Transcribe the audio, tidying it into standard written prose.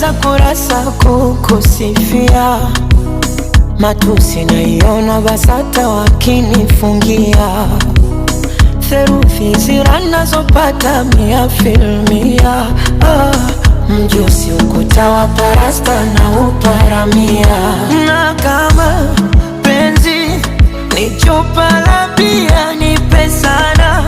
Nitajaza kurasa kukusifia, matusi naiona, BASATA wakinifungia theruthi zira nazopata mia filmia ah, mjusi ukuta wa parasta na uparamia, na kama penzi ni chupa la bia, nipe sana.